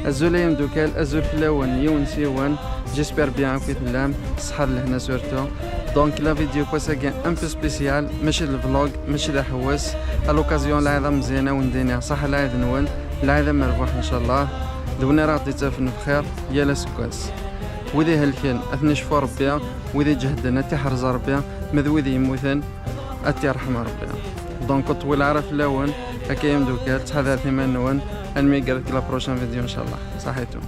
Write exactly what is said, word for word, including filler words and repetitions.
Azul ay imdukal, azul fell-awen yiwen s yiwen. J'espère bien akk i tellam, ṣṣeḥḥa d lehna surtout. Donc la vidéo n wass-agi un peu spécial, mačči d vlog, mačči d aḥewwes. À l'occasion lɛid ameẓyan, a wen-d-iniɣ ṣaḥḥa lɛid-nwen, lɛid amerbuḥ inchallah. D win ara ɣ-d-ittafen bxir yal aseggas. Wid ihelken ad ten-icfu Rebbi, wid iǧehden ad t-iḥrez Rebbi, ma d wid yemmuten ad t-irḥem Rebbi. Donc ur ṭwil ara fell-awen, akka ay imdukal, ttḥadaret iman-nwen, almi i la prochaine vidéo inchallah. Ṣaḥitu.